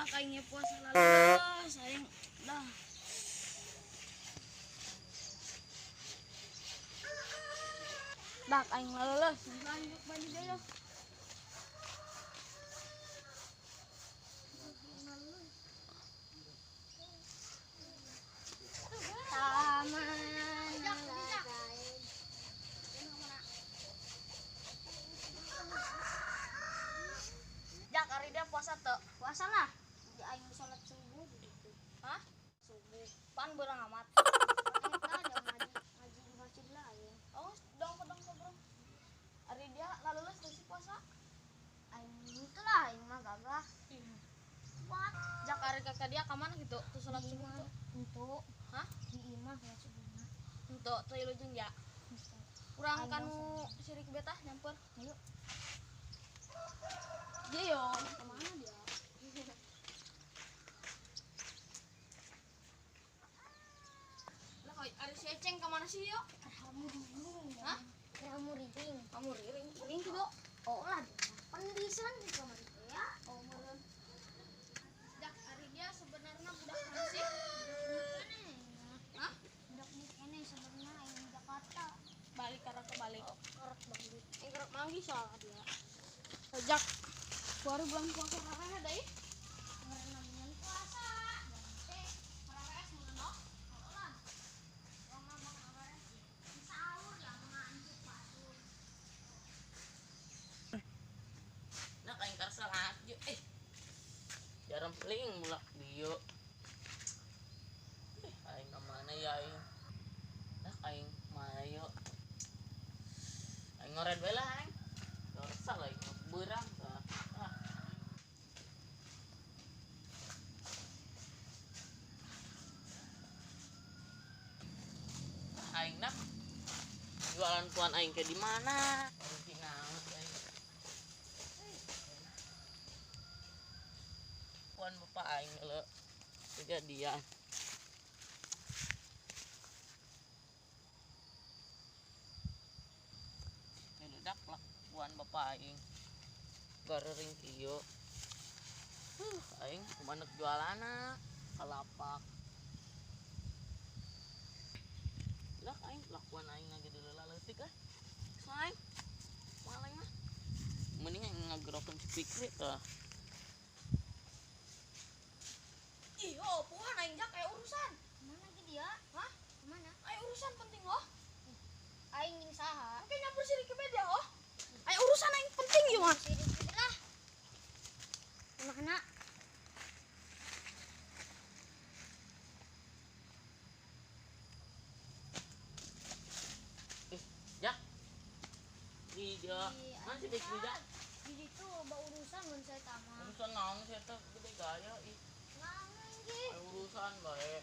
Dah aingnya puasa lalu sayang dah. Dah aing lalu lanjut balik deh. Jak ari dia puasa teu? Puasa lah. Di aing salat subuh gitu. Hah? Subuh. Pan beurang amat. Eta da ngaji di masjid lah aing. Oh, dong dong bro. Ari dia laleuleus teu sih puasa? Aing itu lah aing mah gagah. Kuat. Jak ari kakak dia ka mana gitu? Tuh salat subuh tuh. Untuk. Hah? Di imah salat subuhna. Untuk teu ilujeng ya. Urang kanu sirik betah nyamper. Ayo. Dia yo, kemana dia? Lah koi, ari si Eceng kemana sih yo? Kamu riring. Hah? Kamu riring. Kamu riring, riring gitu. Oh lah, pendisan juga mah ya. Oh meureun. Dak ari dia sebenarnya budak mana sih? Hah? Budak ini sebenarnya aing Jakarta. Balik karena kebalik. Oh, kerek balik. Kerek manggih soalnya dia. Sejak baru bulan puasa rarana deui. Karena bulan puasa. Teh, rareas mun no. Lah. Wong mah rareas. Sahur lah ngantuk pasur. Nah, aing karsa aja eh. Jaram peling mulak dieu. Aing ka mana ya aing? Nah, aing mana yo? Aing ngored bae lah aing. Dosa lah aing beurang tah. Aing nak jualan tuan aing ke di mana? Aing. Tuan bapak aing le kejadian. Meledak lah tuan bapak aing. Garering kieu. Aing kumaha jualana kalapak. Lah aing lakuan aing lagi dulu leutik ah. Aing. Moal aing mah. Mending aing ngagerokeun si Fikri tah. Ih, oh, puan aing jak aya urusan. Mana ge dia? Hah? Mana? Aya urusan penting loh. Aing jeung saha? Engke nyampur si Riki beda oh. Aya urusan aing penting ieu mah. Si Riki lah. Mana? Ya. Iya. Mana si Fikri jak? Di ditu loba urusan mun saya tama. Urusan naon sih eta gede gaya ih. Naon ge? Aya urusan bae.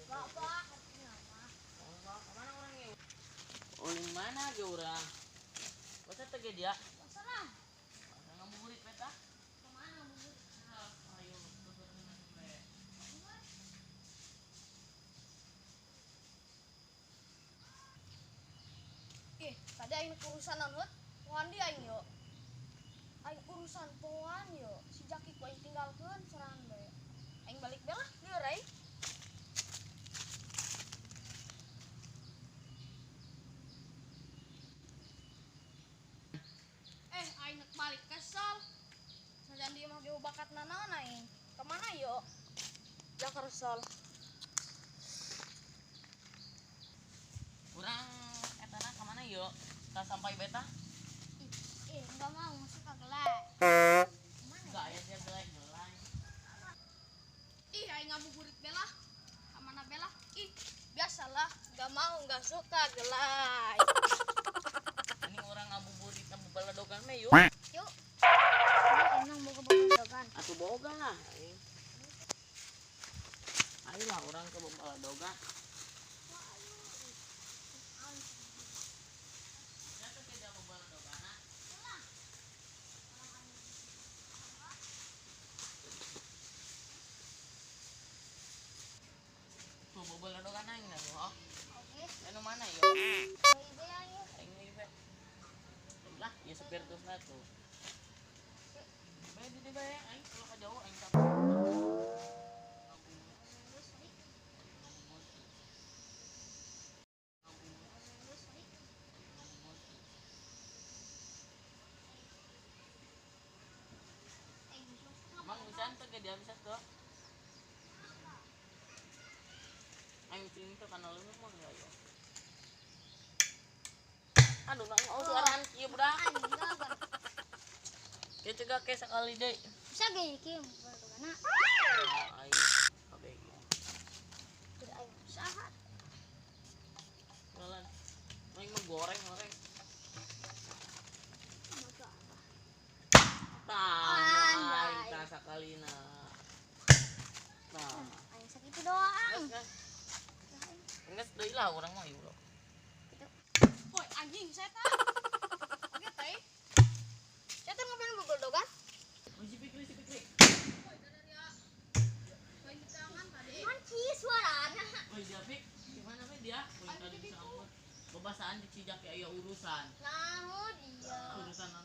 Bapak artinya mah. Enggak, kemana orangnya? Ulin mana ge urang? Masa teh ge dia? Masa lah. Masa ngabuburit beta? Kemana ngabuburit? Ayo, bae. Ih, tadi aing urusan naon heut? Poan di aing yo. Aing urusan poan yo. Si Jaki ku aing tinggalkeun sorangan bae. Aing balik bae lah, lieur aing. Aing nek balik kesel. Sajan dia mah ge bakat nanaon aing. Kemana yo? Jak kesel. Urang etana kemana yo? Ka sampai beta? Ih, enggak mau suka gelai. Mana? Enggak aya sia gelai-gelai. Ih, aing ngabuburit bela. Kamana bela? Ih, biasalah, enggak mau, enggak suka gelai. Ini orang ngabuburit baladogan mah yuk. Yuk. Ini emang boga baladogan. Atuh boga lah aing. Ayolah orang ke baladogan. Tuh baladogan aing dah tuh. Oke. Anu mana yo? Ieu aing. Aing ieu. Lah, ya sepir terusna tuh. Bae di bae aing kalau ka jauh aing tak. dia bisa tuh. Aing cing teh kana leungeun mah ya. Aduh, nang oh suaraan kieu budak. Ya cegah ke sekali deui. Bisa ge kieu berdogana. Aing kabeh. Tidak aing usaha. Jalan. Aing mah goreng-goreng. Tah, aing tah sakalina. Nah, aing sakitu doang. Geus deui lah urang mah ieu. Woi, anjing setan. Oke, teh. Setan ngapain begodogan? Si Fikri, si Fikri. Woi, ya. Woi, tangan tadi. Manci suarana. Woi, dia Fik, gimana Fik dia? Woi, tadi bisa babasaan di Cijaki aya urusan. Nah, dia. Urusan anu